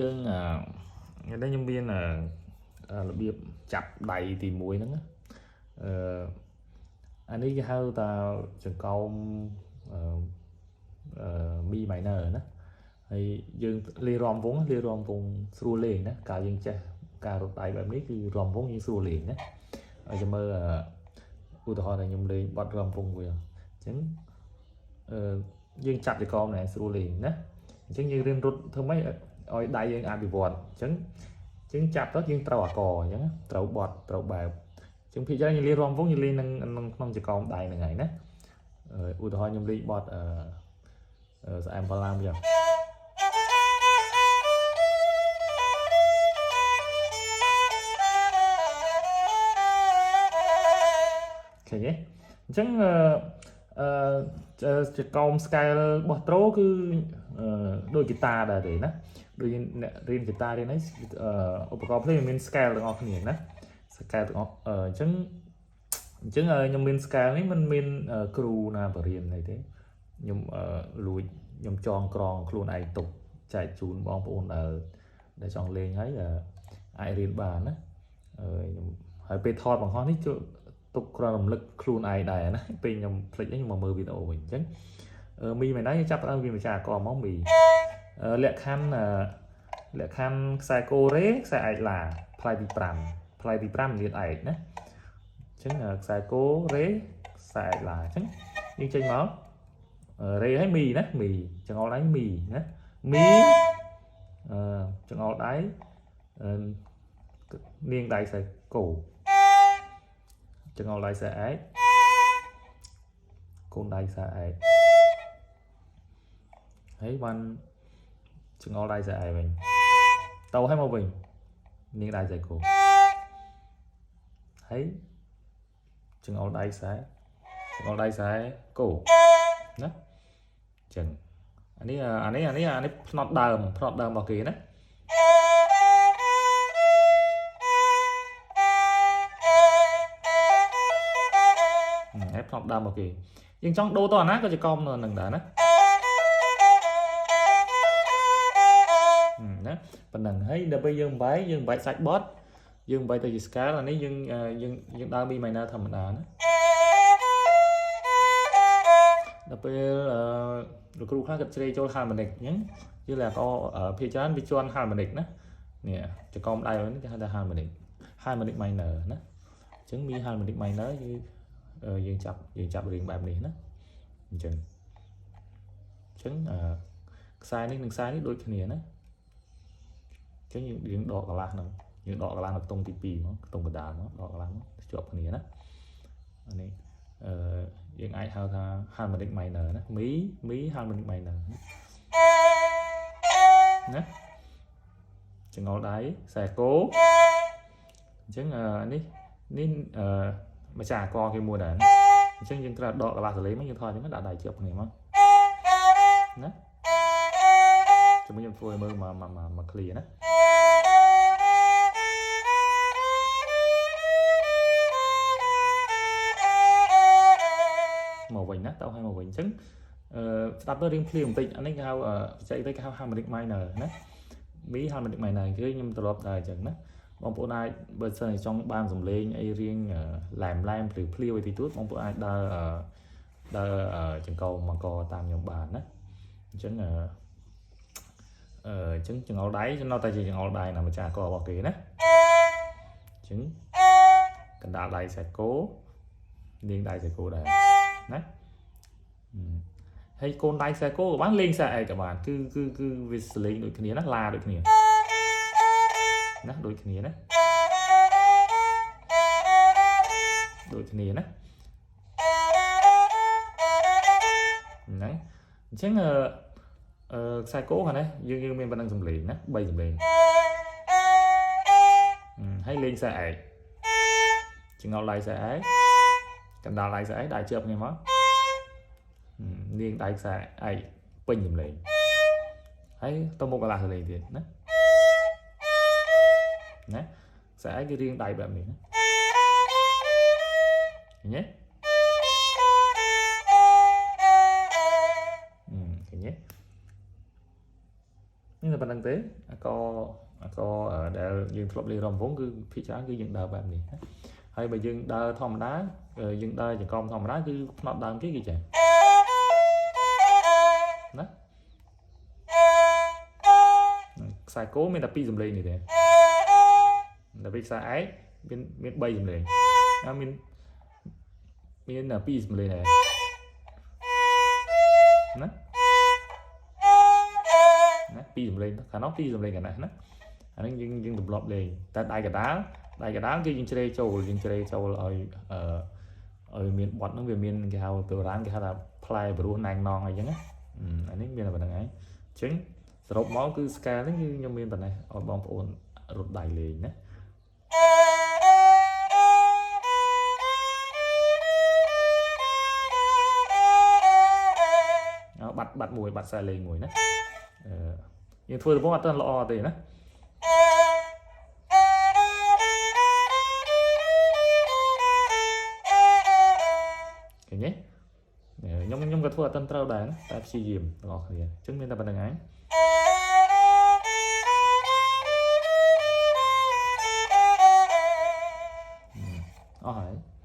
យើងថ្ងៃនេះខ្ញុំមានរបៀបចាប់ដៃទី1ហ្នឹងណាអឺអានេះគេហៅថាចង្កោមអឺអឺ Mi minor ណាហើយយើងលេងរាំវង់លេងរាំវង់ស្រួលលេងណាកាលយើងចេះការរត់ដៃបែបនេះគឺរាំវង់យើងស្រួលលេងណាហើយចាំមើលឧទាហរណ៍ថាខ្ញុំលេងបទរាំវង់វាអញ្ចឹងអឺយើងចាប់ចង្កោមណែស្រួលលេងណាអញ្ចឹងយើងរៀនរត់ធ្វើម៉េចឲ្យដៃយើងអភិវឌ្ឍអញ្ចឹងចាប់ទៅយើងត្រូវអាកអញ្ចឹងត្រូវបត់ត្រូវបែបអញ្ចឹងភាគច្រើនយើងលេងរាំវង់យើងលេងនឹងក្នុងចង្កោមដៃហ្នឹងហើយណាឧទាហរណ៍ខ្ញុំលេងបទអឺស្អែមបឡាមអញ្ចឹងឃើញទេអញ្ចឹងអឺចង្កោម scale របស់ត្រូគឺដូចហ្គីតាដែរទេណាដូចអ្នករៀនហ្គីតារៀនអីឧបករណ៍ភ្លេងមាន scale ទាំងអស់គ្នាណា scale ទាំងអស់អញ្ចឹងខ្ញុំមាន scale នេះមិនមានគ្រូណាបរៀនអីទេខ្ញុំលួចខ្ញុំចងក្រងខ្លួនឯងទុកចែកជូនបងប្អូនដែលចង់លេងហើយអាចរៀនបានណាខ្ញុំហើយពេលថតបង្ហោះនេះទុកគ្រាន់រំលឹកខ្លួនឯងដែរណាពេលខ្ញុំភ្លេចខ្ញុំមកមើលវីដេអូវិញអញ្ចឹងមីមិនដែរចាប់ដើមវាម្ចាស់អកមកមីលក្ខខណ្ឌលក្ខខណ្ឌខ្សែកូរ៉េខ្សែឯកឡាផ្លែទី5ផ្លែទី5លានឯកណាអញ្ចឹងខ្សែកូរ៉េខ្សែឯកឡាអញ្ចឹងយើងចេញមករ៉េហើយមីណាមីចង្អុលដៃមីណាមីអឺចង្អុលដៃនាងដៃខ្សែកូចង្អុលដៃខ្សែឯកកូនដៃខ្សែឯកហើយបានចង្អុលដៃខ្សែឯកវិញទៅឲ្យមកវិញនាងដៃខ្សែគោហើយចង្អុលដៃខ្សែចង្អុលដៃខ្សែគោណាអញ្ចឹងអានេះអានេះអានេះអានេះផ្នត់ដើមផ្នត់ដើមរបស់គេណាហើយផ្នត់ដើមរបស់គេយើងចង់ដូរតអាណាក៏ចកមនៅនឹងដែរណាណាប៉ុណ្ណឹងហើយដល់ពេលយើងបែកយើងបែកសាច់បត់យើងបែកទៅជា scale អានេះយើងយើងយើងដើរ B minor ធម្មតាណាដល់ពេលលោកគ្រូខ្លះគាត់ជ្រេចូល harmonic អញ្ចឹងយើងតែក៏ភាគច្រើនវាជន់ harmonic ណានេះចកមដៃនេះគេហៅថា harmonic harmonic minor ណាអញ្ចឹងមាន harmonic minor គឺយើងចាប់រៀងបែបនេះណាអញ្ចឹងខ្សែនេះនិងខ្សែនេះដូចគ្នាណាអញ្ចឹងយើងដកកន្លះហ្នឹងយើងដកកន្លះនៅខ្ទង់ទី2មកខ្ទង់កណ្ដាលមកដកកន្លះមកជាប់គ្នាណាអានេះអឺយើងអាចហៅថា harmonic minor ណាមីមី harmonic minor ណាចង្អុលដៃខ្សែគោអញ្ចឹងនេះនេះអឺម្ចាស់អកគេមួយដែរអញ្ចឹងយើងត្រូវដកកន្លះសលេងមកយើងថតអញ្ចឹងដាក់ដៃជាប់គ្នាមកណាជាមួយខ្ញុំធ្វើឲ្យមើលមកមក clear ណាមកវិញណាទៅឲ្យមកវិញអញ្ចឹងអឺស្ដាប់ទៅរៀងភ្លាមបន្តិចអានេះគេហៅបច្ចេកទេសគេហៅ harmonic minor ណា Mi harmonic minor គឺខ្ញុំត្រឡប់ដែរអញ្ចឹងណាបងប្អូនអាចបើសិនជាចង់បានសំឡេងអីរៀងឡែមឡែមឬភ្លាវអីទីទួតបងប្អូនអាចដើរដើរចង្កោមមកកតាមខ្ញុំបានណាអញ្ចឹងអឺអញ្ចឹងចង្អុលដៃនៅតែជាចង្អុលដៃណាម្ចាស់ករបស់គេណាអញ្ចឹងកណ្ដាលដៃខ្សែគោនាងដៃខ្សែគោដែរណាហើយកូនដៃខ្សែគោក៏បានលេងខ្សែឯកក៏បានគឺគឺគឺវាសលេងដូចគ្នាណាឡាដូចគ្នាណាដូចគ្នាណាដូចគ្នាណាហ្នឹងអញ្ចឹងអឺខ្សែគោហ្នឹងណាយើងយើងមានប៉ុណ្ណឹងសំឡេងណា3សំឡេងហើយលេងខ្សែឯកចង្អុលដៃខ្សែឯកកណ្ដាលដៃខ្សែឯកដៃជាប់គ្នាមកនាងដៃខ្សែឯកពេញសំឡេងហើយទៅមុខកន្លះសំឡេងទៀតណាណាខ្សែឯកគឺរៀងដៃបែបនេះណាឃើញទេឃើញទេនេះ ប៉ុណ្្នឹងទេអាកអាកដែលយើងធ្លាប់លេងរំវងគឺភាគច្រើនគឺយើងដើរបែបនេះណាហើយបើយើងដើរធម្មតាយើងដើរចង្កមធម្មតាគឺផ្នត់ដើមគេគឺចេះណាខ្សែគោមានតែ2សំឡេងនេះទេតែពេលខ្សែឯកមានមាន3សំឡេងណាមានមាន2សំឡេងដែរណាណាពីរសំឡេងខាងនោះពីរសំឡេងកណ្ដាស់ណាអានេះយើងយើងទម្លាប់លេងតែដៃកដាលដៃកដាលគឺយើងជ្រេចូលយើងជ្រេចូលឲ្យអឺឲ្យមានបត់ហ្នឹងវាមានគេហៅទៅរានគេហៅថាផ្លែព្រោះណែងណងអីចឹងណាអានេះមានតែប៉ុណ្្នឹងឯងអញ្ចឹងសរុបមកគឺ scale ហ្នឹងគឺខ្ញុំមានប៉ុណ្ណេះឲ្យបងប្អូនរត់ដៃលេងណា បាត់បាត់មួយបាត់ខ្សែលេងមួយណាអឺយើងធ្វើដំបូងអត់ទាន់ល្អទេណាឃើញទេខ្ញុំខ្ញុំក៏ធ្វើអត់ទាន់ត្រូវដែរតែព្យាយាមទាំងអស់គ្នាអញ្ចឹងមានតែប៉ុណ្្នឹងឯងអស់ហើយ។